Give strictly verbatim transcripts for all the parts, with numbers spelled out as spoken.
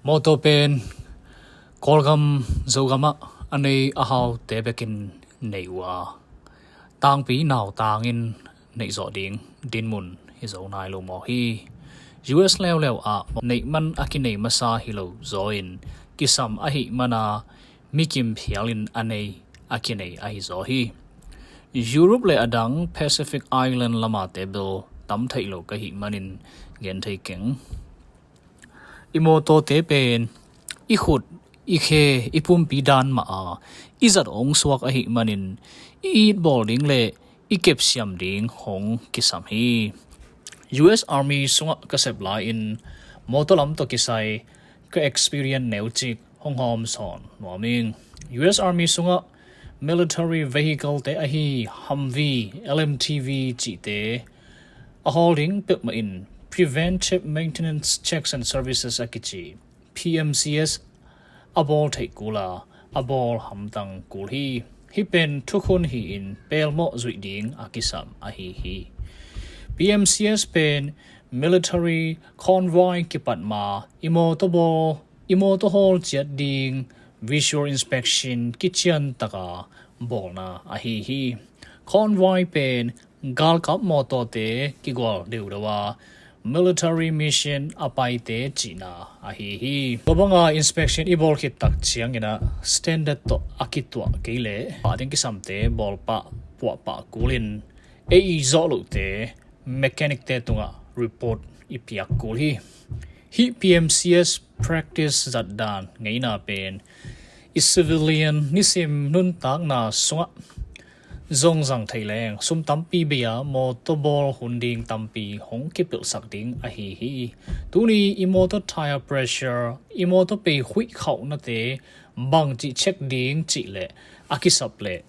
Mawtaw pen Kawlgam Zogamah a nei a haute bekin nei uh a, tangpi nautangin neih zawh ding dinmun hi zo nai lo mawk hi. U S leuleu ah neih man a kinei masa hi lo zaw in kisam ahih mana mikim phialin a nei a kinei ahi zaw hi. Europe le a dang Pacific Island lamate bel tam theih lo ka hih manin gen thei keng. I mawtawte pen i khut, i khe, i pumpi dan mah a i zat hong suak ahih manin i it bawl ding le i kepsiam ding hong kisam hi. U S Army sungah ka sep lai-in mawtaw lam tawh kisai ka experience neucik hong hawm sawn nuam ing. U S Army sungah military vehicle te ahi Humvee, L M T V cihte a hawl ding peuhmah in Preventive Maintenance Checks and Services a kici P M C S a bawl theih kul a, a bawl hamtang kul hi. Hih pen thukhun hi-in pelmawh zuih ding a kisam ahi hi. P M C S pen military convoy kipat ma i mawtaw bawl, i mawtaw hawl ciat ding visual inspection kician taka bawlna ahi hi. Convoy pen galkap mawtawte kigual deuhdeuh a military mission a paite cihna ahi hi. Tua banga inspection i bawl khit tak ciangin ah standard tawh a kituah kei leh pah ding kisamte bawl pah puah pah kulin ei i zawh lohte mechanic te tungah report i piak kul hi. Hih P M C S practice zatdan ngeina pen i civilian nisim nuntakna sungah zong zang thei leng sum tampi bei a mawtaw bawl hun ding tampi hong kipilhsak ding ahi hi. Tuni i mawtaw tire pressure, i mawtaw pei huih khauhnate bangci check ding cih leh a kisap leh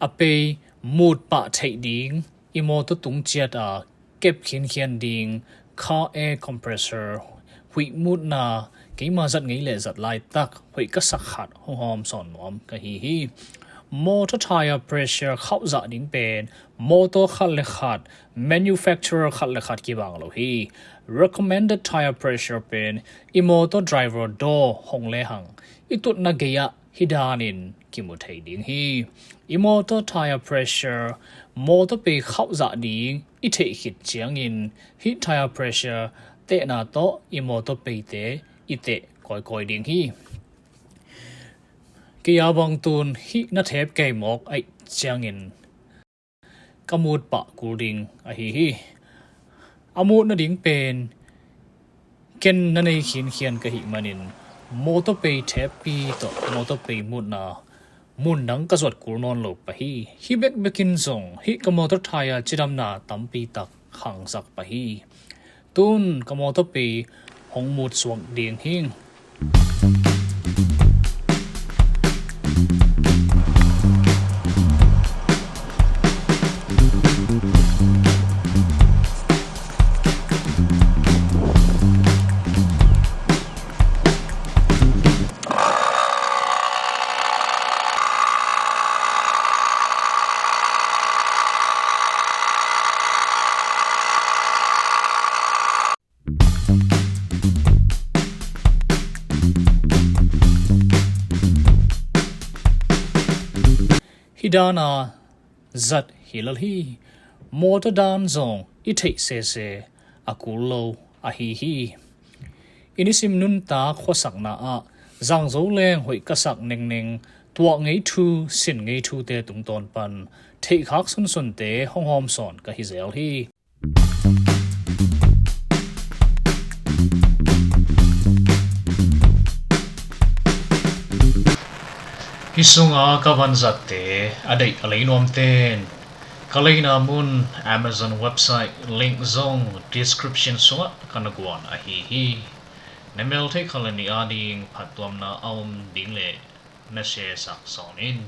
a pei mut pah theih ding i mawtaw tung ciat a kep khinkhian ding car air compressor huih mutna keima zat ngei le zat laitak hoih ka sak khat hong hawm sawn nuam ka hi hi. Mawtaw tire pressure khauh zah ding pen mawtaw khat le khat, manufacturer khat le khat kibang lo hi. Recommended tire pressure pen i mawtaw driver daw hong lehang i tutna gei-ah hih danin kimu thei ding hi. I mawtaw tire pressure, mawtaw pei khauh zah ding i theih khit ciangin hih tire pressure tehna tawh i mawtaw peite i teh kawikawi ding hi. Kei a bang tun hih na thep kei mawk aih ciangin ka mut pah kul ding ahi hi. A mut nading pen ken na nei khinkhian ka hih manin mawtaw pei theppi tawh mawtaw pei mutna mun dang ka zuat kul nawn lo pah hi. Hih bekbekin zong hih ka mawtaw tire cidamna tampi tak khangsak pah hi. Tun ka mawtaw pei hong mut suak ding hi. Hih dana zat hi lel hi. Mawtaw dan zong i theih sese a kul lo ahi hi. I nisim nuntak khuasakna ah zangzo leng hoih ka sak nengneng tuah ngei thu, sin ngei thute tungtawn pan theihkhak sunsunte hong hawm sawn ka hi zel hi. Hih sunga ka vanzatte a deih a lei nuamten ka leina mun Amazon website link zong description sungah ka na guan ahi hi. Na mel theih khat le nih ading phattuamna a om ding leh na share sak sawn in.